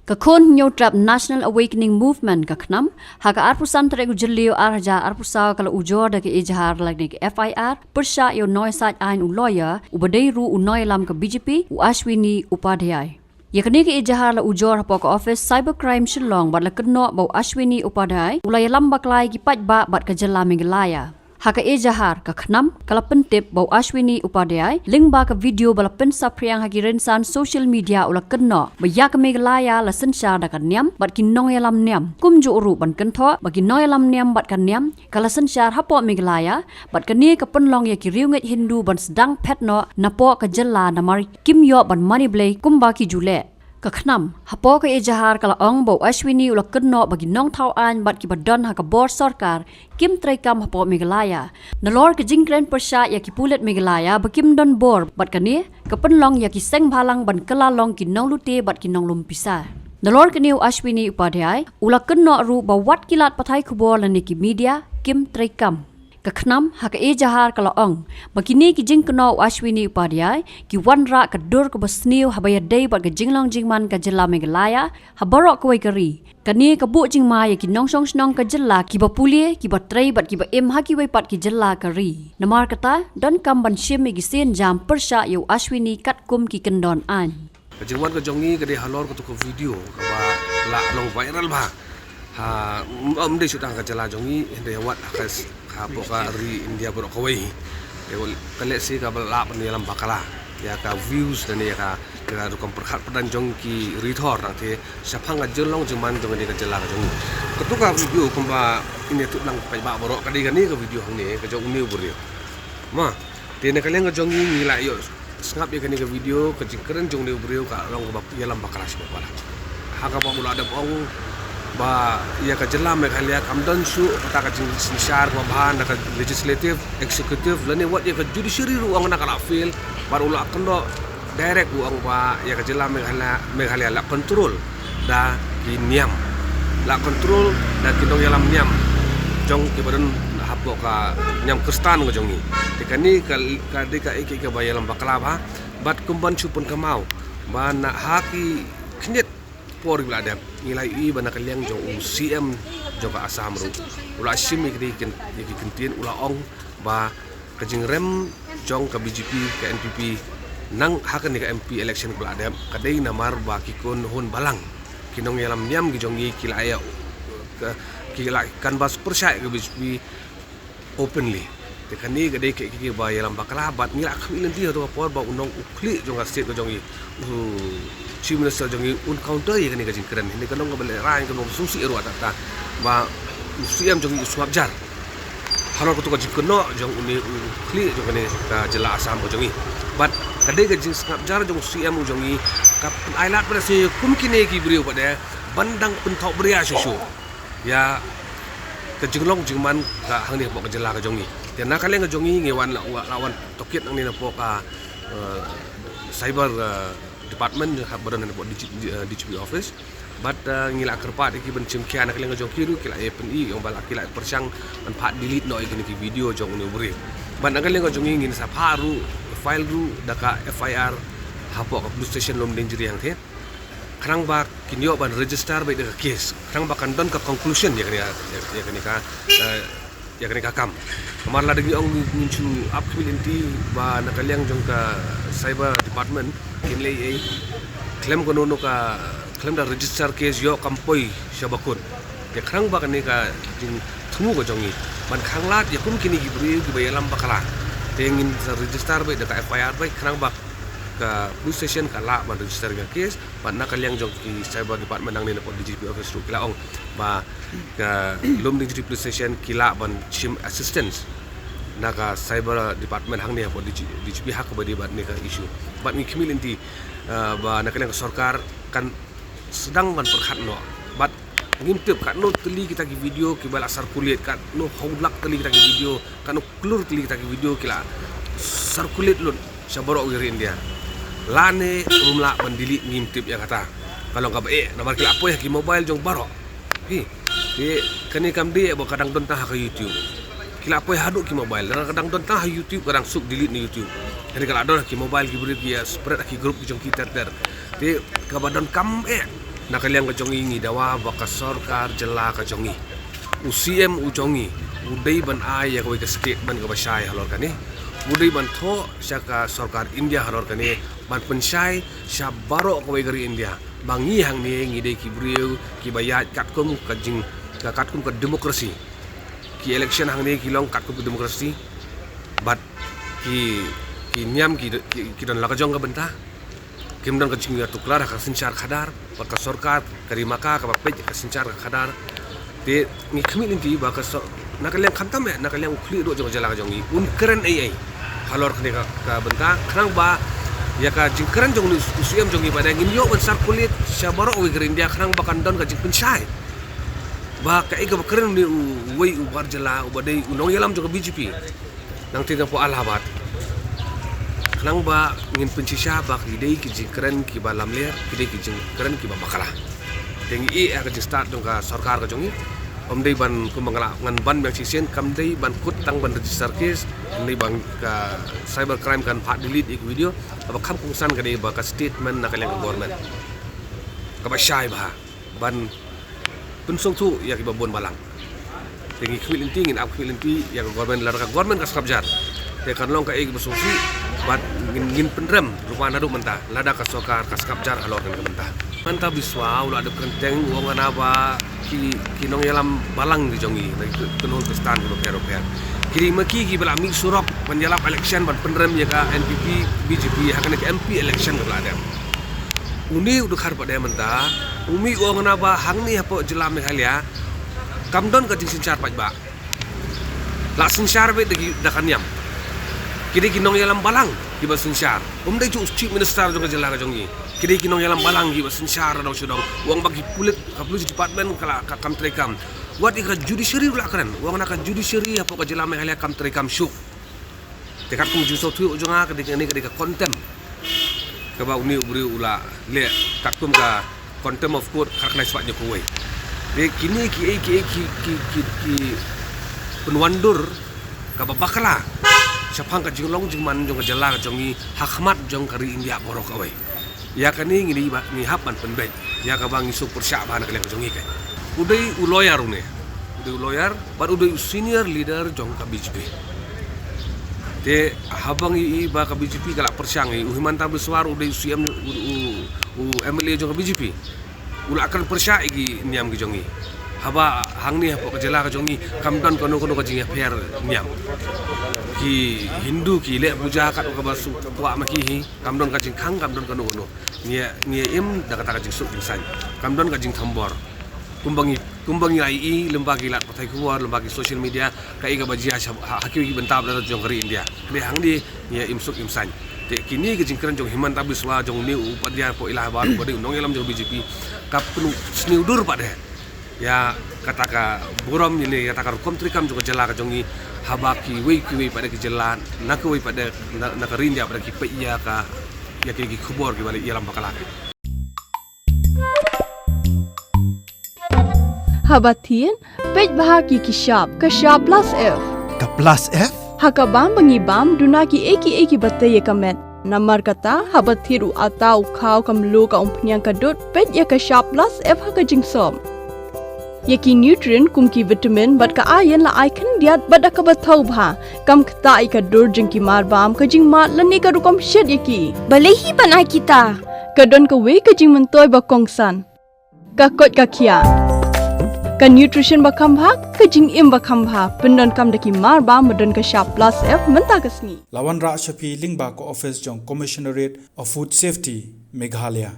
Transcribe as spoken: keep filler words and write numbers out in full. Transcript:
Ka Khun Hynñiewtrep National Awakening Movement, ka KHNAM, ha ka arphew san tarik u Jylliew ar hajar arphew saw ka la ujor da ka ejahar lane ka F I R pyrshah ïa u nongïasaid aiñ u lawyer uba dei ruh u nongïalam ka B J P, u Ashwini Upadhyay. Ïa kane ka ejahar la ujor hapoh ka office Cyber Crime Shillong bad la kynnoh ba u Ashwini Upadhyay u la ïalam bakla ïa ki paidbah bad ka jylla Meghalaya. Ha ka ejahar, ka KHNAM ka la pyntip ba u Ashwini Upadhyay, lyngba ka video ba la pynsaphriang ha ki rynsan social media, u la kynnoh ba ïa ka Meghalaya la synshar da ka niam bad ki nongïalam niam. Kumjuh ruh ban kynthoh ba ki nongïalam niam bad ka niam ka la synshar hapoh Meghalaya, bad kane ka pynlong ïa ki riewngeit Hindu ban sdang phet noh napoh ka jylla namar kim ïoh ban mane blei kumba ki ju leh. Ka KHNAM hapoh ka ejahar ka la ong ba u Ashwini u la kynnoh ba ki nongthaw aiñ bad kiba don ha ka bor sorkar kim treikam hapoh Meghalaya. Nalor ka jingkren pyrshah ïa ki pulit Meghalaya ba kim don bor, bad kane ka pynlong ïa ki seng bhalang ban kylla long ki nonglute bad ki nonglum pisa. Nalor kane u Ashwini Upadhyay u la kynnoh ruh ba wat ki lad pathai khubor lane ki media kim treikam. Ka KHNAM ha ka ejahar ka la ong ba kine ki jingkynnoh u Ashwini Upadhyay ki wanrah ka dur kaba sniew haba ïadei bad ka jinglong jingman ka jylla Meghalaya ha baroh kawei ka ri. Kane ka buh jingma ïa ki nongshong shnong ka jylla kiba pule, kiba trei bad kiba im ha kiwei pat ki jylla ka ri. Namar kata, donkam ban shim ïa ki sienjam pyrshah ïa u Ashwini katkum ki kyndon aiñ. Ka jingwan ka jong ngi ka dei halor katu ka video kaba la long viral bha. Ha, ym dei shuh tang ka jylla jong ngi, hynrei wat ha ka s-, hapoh ka ri India baroh kawei. Te ka lehse kaba lah ban ïalam bakla ïa ka views lane ïa ka, ïa ka rukom pyrkhat pyrdan jong ki ri thor, tangte shaphang ka jinglong jingman jong kane ka jylla ka jong ngi. Katu ka video kumba ngin ïathuh lang paidbah baroh, ka dei kane ka video hangne ka jong une u briew. Ma, te na ka liang ka jong ngi ngi la ïoh sngap ïa kane ka video, ka jingkren jong une u briew ka long kaba ïalam bakla shi bha. Ha kaba u la dep ong ba ïa ka jylla Meghalaya kam don shuh kata ka jingsynshar kaba bha na ka legislative, executive lane wat ïa ka judiciary ruh ong na ka la fail, bad u la kynnoh direct u ong ba ïa ka jylla Meghalaya, Meghalaya la control da ki niam, la control da ki nongïalam niam jong kiba don hapoh ka niam Khristan ka jong ngi. Te kane ka, ka dei kaei kaei kaba ïalam bakla bha, bad kum ban shu pynkynmaw ba na ha ki khyndiat por ba la dep, ngi la ïohi ba na ka liang jong u C M jong ka Assam ruh u la shim ïa ki, ïa ki kyntien, u la ong ba ka jingrem jong ka B J P, ka N P P, nang ha kane ka M P election ba la dep, ka dei namar ba ki khun hun balang, ki nongïalam niam ki jong ngi ki la ïa, ka, ki la canvass pyrshah ïa ka B J P openly. Te kane ka dei kaei kaei kaba ïalam bakla, bad ngi la khmih lynti ha katu ka por ba u nong u khlieh jong ka state ka jong ngi, u Chief Minister jong ngi un counter ïa kane ka jingkren. Hynrei ka long kaba lehraiñ, ka long kaba sngewsih ruh kata, ba u C M jong ngi u sngap jar halor katu ka jingkynnoh jong une u khlieh jong kane ka jylla Assam ka jong ngi. Bad ka dei ka jingsngap jar jong u C M u jong ngi, ka pynailad bad sa kum kine ki briew bad ban dang pynthoh bria shuh shuh ïa ka jinglong jingman ka hangne hapoh ka jylla ka jong ngi. Te na ka liang ka jong ngi ngi wan la, la wan tohkit nangne napoh ka, eh, cyber, eh, department, ha ba don hapoh D G, eh, D G P office. Bad, eh, ngi la kyrpad ïa ki ban shim khia na ka liang ka jong ki ruh, ki la ïa pyni ïa u ba la, ki la pyrshang ban phah delete noh ïa kine ki video jong une u briew. Bad na ka liang ka jong ngi ngin sa phah ruh, file ruh da ka F I R hapoh ka police station Lumdiengjri hangthie. Khnang ba kin ïoh ban register beit da ka case. Khnang ba kan don ka conclusion ïa kane, ïa, ïa kane ka, eh, ïa kane ka kam. Namar lada ngi ong ngin shu ap khmih lynti ba na ka liang jong ka cyber department kin leh ei, khlem kano kano ka, khlem da register case ïoh kam poi sha bakut. Te khnang ba kane ka jingthmu ka jong ngi ban khanglad ïa kum kine ki briew kiba ïalam bakla, te ngin sa register beit da ka F I R beit, khnang ba ka police station ka lah ban register ïa ka case. Bad na ka liang jong ki cyber department nangne napoh D G P office ruh ki la ong ba ka Lumdiengjri police station ki lah ban shim assistance na ka cyber department hangne hapoh D G, D G P ha kaba ïadei bad kane ka issue. Bad ngi khmih lynti, eh, ba na ka liang ka sorkar kan sdang ban pyrkhat noh. Bad ngim tip katno tylli kita ki video kiba la circulate, katno hynriew lak tylli kita ki video, katno klur tylli kita ki video ki la circulate lut sha baroh ka ri India. Lane ym lah ban delete, ngim tip ïa kata. Ka long kaba eh, namar ki la poi ha ki mobile jong baroh. Hi. Te kane kam dei ba ka dang don tang ha ka YouTube. Ki la poi haduh ki mobile. Lada ka dang don tang ha YouTube, ka dang suk delete na YouTube. Hynrei ka la don ha ki mobile, ki briew ki ïa spread ha ki group ki jong ki ter ter. Te kaba donkam eh, Na ka liang ka jong ngi, ngi dawa ba ka sorkar jylla ka jong ngi, u C M u jong ngi, u dei ban ai ïa kawei ka statement kaba shai halor kane. U dei ban thoh sha ka sorkar India halor kane, ban pynshai sha baroh kawei ka ri India ba ngi hangne ngi dei ki briew kiba ïaid katkum ka jing, ka katkum ka democracy. Ki election hangne ki long katkum ka democracy. Bad ki, ki niam ki, ki, ki don la ka jong ka bynta. Kim don ka jingïatuklar ha ka synshar khadar, bad ka sorkar ka ri Maka kaba peit ka synshar ka khadar. Te ngi khmih lynti ba ka sor-, na ka liang khamtam eh, na ka liang u khlieh ruh jong ka jylla ka jong ngi, un kren ei ei halor kane ka, ka bynta, khnang ba ïa ka jingkren jong une u C M jong ngi pat de ngin ïoh ban circulate sha baroh kawei ka ri India, khnang ba kan don ka jingpynshai ba kaei kaba kren une uwei u bar jylla uba dei u nongïalam jong ka B J P. Nangta na pdeng Allahabad. Khnang ba ngin pynshisha ba ki dei ki jingkren kiba lamler, ki dei ki jingkren kiba bakla. Te ngi ïeh ha ka jingstad jong ka sorkar ka jong ngi. Ym dei ban, kumba nga la, ngan ban biang shisien, kam dei ban kut tang ban register case, ym dei ban ka cyber crime kan phah delete ïa ki video. Kaba kham kongsan ka dei ba ka statement na ka liang ka government kaba shai bha ban pynsngewthuh ïa kiba bun balang. Te ngi khmih lynti, ngin ap khmih lynti ïa ka government, lada ka government ka sngap jar, te kan long kaei kaba sngewsih, bad ngin, ngin pynrem lypa naduh mynta lada ka sorkar ka sngap jar halor kane ka bynta. Himanta Biswa u la dep kren teng, u ong hana ba ki, ki nongïalam balang ki jong ngi na ki kynhun khristan kiba pher pher, ki dei ma ki kiba la mih surok ban ïalap election ban pynrem ïa ka N P P B J P ha kane ka M P election kaba la dep. Une u dkhar pat de mynta u mih u ong hana ba hangne hapoh jylla Meghalaya kam don ka jingsynshar paidbah. La synshar beit da ki, da ka niam. Ki dei ki nongïalam balang kiba synshar. Ym dei ju u chief minister jong ka jylla ka jong ngi. Ki dei ki nongïalam balang kiba synshar da dong sha dong. U ong ba ki pulit, ka police department ka la, ka kam treikam. Wat ïa ka judiciary u la kren, u ong hana ka judiciary hapoh ka jylla Meghalaya kam treikam shuh. Te katkum jingsngewthuh jong nga, ka dei kane, ka dei ka contempt kaba une u briew u la leh, katkum ka contempt of court khatkhyndai spah hynñiewphew wei. Te kine kiei kiei ki, ki, ki, ki pynwandur kaba bakla shaphang ka jinglong jingman jong ka jylla ka jong ngi ha khmat jong ka ri India baroh kawei. Ïa kane ngi dei ba ngi hap ban pynbeit ïa kaba ngi sngewpyrshah bha na ka liang ka jong ngi. Ka u dei u lawyer une, u dei u lawyer bad u dei u senior leader jong ka B J P. Te haba ngi ïohi ba ka B J P ka la pyrshang, u Himanta Biswa u dei u C M, u, u, u M L A jong ka B J P, u la kren pyrshah ïa ki niam ki jong ngi. Haba hangne hapoh ka jylla ka jong ngi kam don kano kano ka jingïapher niam. Ki Hindu ki leh puja katba kaba sngewkwah ma ki hi. Kam don ka jingkhang, kam don kano kano. Ngi, ngi im da kata ka jingsuk jingsaiñ. Kam don ka jingthombor. Kumba ngi, kumba ngi la ïohi lyngba ki lad pathai khubor, lyngba ki social media, kaei kaba jia ha, ha kiwei ki bynta ba la dep jong ka ri India. Kane hangne ngi im suk im saiñ. Te kine ki jingkren jong Himanta Biswa, jong une u upadia hapoh Allahabad, uba dei u nongïalam jong B J P, ka pynsniew dur pat de ïa kata ka burom, ïa kata ka rukom treikam jong ka jylla ka jong ngi, haba kiwei kiwei pat de ki jylla na kawei pat de na, na ka ri India pat de ki peit ïa ka, ïa ki, ki khubor kiba la ïalam bakla. Haba thied, peit bha ki, ki shap, ka shap plus F. Ka plus F? Ha ka bam ba ngi bam, duna kiei kiei kiba tei ïa ka met. Namar kata, haba thied u atta, u khaw, ka mluh, ka umphniang, ka dud, peit ïa ka shap plus F ha ka jingsop. Ïa ki nutrient kum ki vitamin bad ka iron la ai khyndiat bad da kaba thaw bha. Kam ktah ïa ka dur jong ki marbam, ka jingmad lane ka rukom shet ïa ki. Balei hi ban ai kita? Ka don kawei ka jingmyntoi ba kongsan. Ka koit ka khiah. Ka nutrition ba kham bha, ka jingim ba kham bha. Pyndonkam da ki marbam ba don ka shap plus F mynta ka sngi. La wanrah sha phi lyngba ka office jong Commissionerate of Food Safety, Meghalaya.